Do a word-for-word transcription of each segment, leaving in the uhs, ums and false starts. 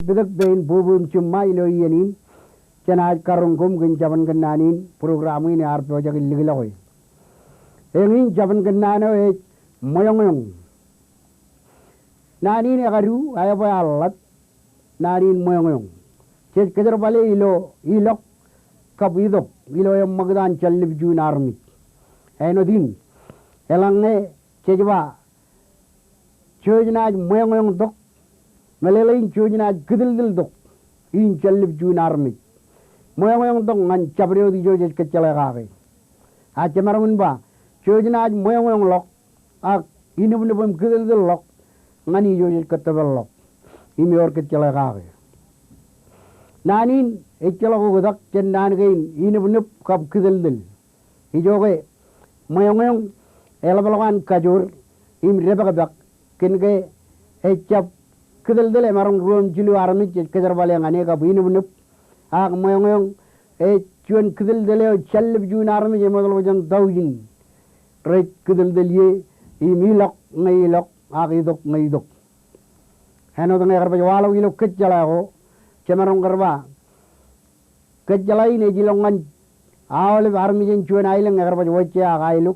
Pitōk pein bwebwe im jiṃṃa ilo iien in, jenaaj karoñ koṃ kōn jabōn kōnnaan in, program in ear pojak in likḷọk e. Eñin jabōn kōnnaan eo ej ṃweoñeoñ. Naan in ekadu, a ebwe ear ḷap, naan in ṃweoñeoñ. Jej kōjerbale ilo ilọk kab itok, ilo eṃṃakūt an jallib juon armej. Āinwōt in, eḷaññe jej ba, jej naaj ṃweoñeoñ tok, meḷeḷein jej naaj kūtūltūl tok in jallib juon armej. Ṃweoñeoñ tok ñan jabdewōt ijo jej kōjjeḷā kake. A jemaroñ in ba, jej naaj ṃweoñeoñ ḷọk, ak inōpnōp im kūtūltūl ḷọk, ñan ijo jej kōttōpar ḷọk. Im ewōr kōjjeḷā kake. Naan in, ejjeḷọk oktak jān naan kein inōpnōp kab kūtūltūl. Ijoke, ṃweoñeoñ, eḷapḷọk an kajoor, im depakpak, kōn ke ejjab kūtūltūl emaroñ ruo im jilu armej jej kōjerbale ñan e kab inōpnōp. Ak ṃweoñeoñ, ej juon kūtūltūl eo jallib juon armej eṃootḷọk jān taujin. Rej kūtūltūl ie, im ilọk ñe ilọk, ak itok ñe itok. Āinwōt ñe ekar baj waḷọk ilo kōjjeḷā ko, jemaroñ kar ba, kōjjeḷā in ej ilọk ñan aolep armej in juon aelōñ ekar baj wōjje ak aelōñ.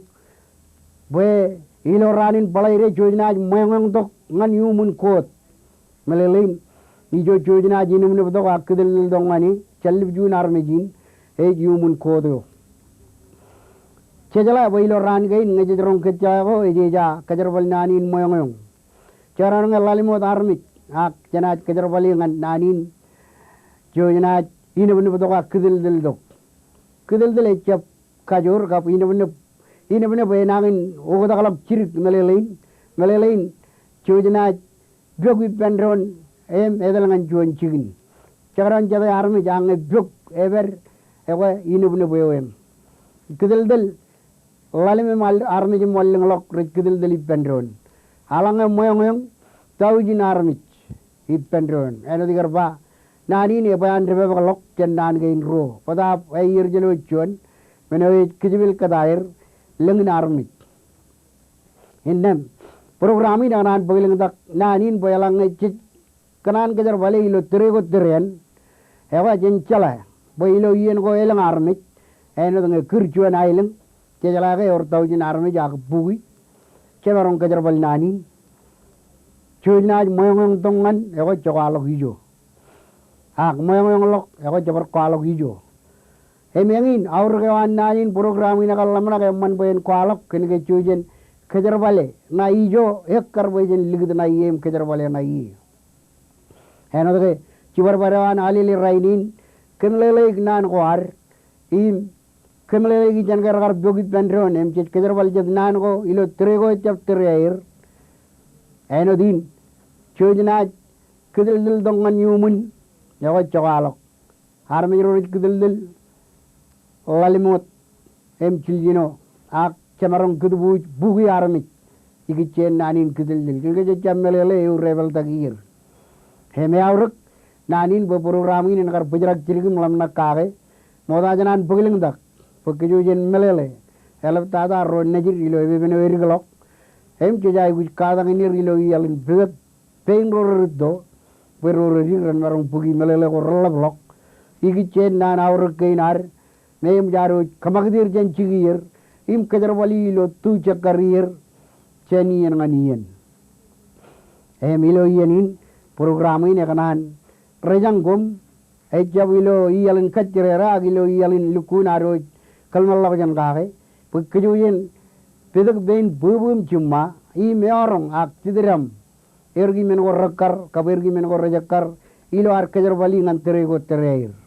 Bwe ilo raan in bōḷaide jej naaj ṃweoñeoñ tok ñan iuṃwin koot. Meḷeḷein, ijo jej naaj inōpnōp tok ak kūtūltūl tok ñan e, jallib juon armej in, ej iuṃwin koot eo. Jejeḷā bwe ilo raan kein ñe jej roñ kōjjeḷā ko, ej ej a kōjerbal naan in ṃweoñeoñ. Jekdọọn ñe ḷalem wōt armej, ak jenaaj kōjerbale ñan naan in, jej naaj inōpnōp tok ak kūtūltūl tok. Kūtūltūl ejjab kajoor kab inōpnōp. Inōpnōp enañin oktakḷọk jidik meḷeḷein, meḷeḷein, jej naaj pok ippān doon, im etal ñan juon jikin. Jekdọọn jete armej, ak ñe pok epād, ekwe inōpnōp eo eṃ. Kūtūltūl, ḷalem im al-, armej im wanlōñḷọk rej kūtūltūl ippān doon. Eḷaññe ṃweoñeoñ, taujin armej ippān doon. Āinwōt ikar ba, naan in ebwe an depakpak ḷọk jān naan kein ruo. Bōtaab āier jān wōt juon, men eo ej kijepel kōtaer, lōñin armej. Innām, program in ekōṇaan bōklōñtak naan in bwe eḷaññe jej kōṇaan kōjerbale ilo tōre ko tōre eṇ, ekwe jen jeḷā bwe ilo iien ko elōñ armej, āinwōt ñe kūr juon aelōñ, jejeḷā ke ewōr taujin armej ak buki, jemaroñ kōjerbal naan in, jej naaj ṃweoñeoñ tok ñan, ekwe jekwaḷọk ijo. Ak ṃweoñeoñ ḷọk, ekwe jebar kwaḷọk ijo. Im eñin, aorōk eo an naan in program in ekar ḷōmṇak eṃṃan bwe en kwaḷọk, kōn ke jej kōjerbale ṇa ijo ekkar bwe jen likūt ṇa ie im kōjerbale ṇa ie. Āinwōt ke, jibadbad eo an Alele rainin, kōmeḷeḷeik naan ko ad, im kōmeḷeḷeik jān ke rekar pok ippān doon, im jej kōjerbal jet naan ko, ilo tōre ko ejjab tōre aer. Āinwōt in, jej naaj kūtūltūl tok ñan iuṃwin, ekwe jekwaḷọk. Armej ro rej kūtūltūl, ḷalem wōt, im jiljino, ak jemaroñ kūtbuuj buki armej, ikijjeen naan in kūtūltūl, kōn ke jejjab meḷeḷe eur epaḷtak ier. Im eaorōk, naan in bwe program in en kar bōjrak jidik im ḷōmṇak kake, ṃokta jān an bōklōñtak, bwe kōj jen meḷeḷe, eḷaptata ro nejid ilo epepen eo edikḷọk, im jej aikuj katakin er ilo iaḷ in pitōk, pein ro rerūtto, bwe ro redik ren maroñ bōki meḷeḷe ko reḷapḷọk, ikijjeen naan aorōk kein ad, ñe eṃōj ad wōj kōṃakūt er jān jikier, im kōjerbali ilo tu jekkar ier, jān iien ñan iien. Im ilo iien in, program in ekōṇaan rejañ koṃ, ejjab ilo iaḷ in kajjirere ak ilo iaḷ in lukkuun ad wōj kōḷmānḷọkjeṇ kake, bwe kōj jen pitōk pein bwebwe im jiṃṃa, im eọroñ ak titdaṃ, erkimen ko rekkar, kab erkimen ko rejekkar, ilo ad kōjerbali ñan tōre ko tōre aer.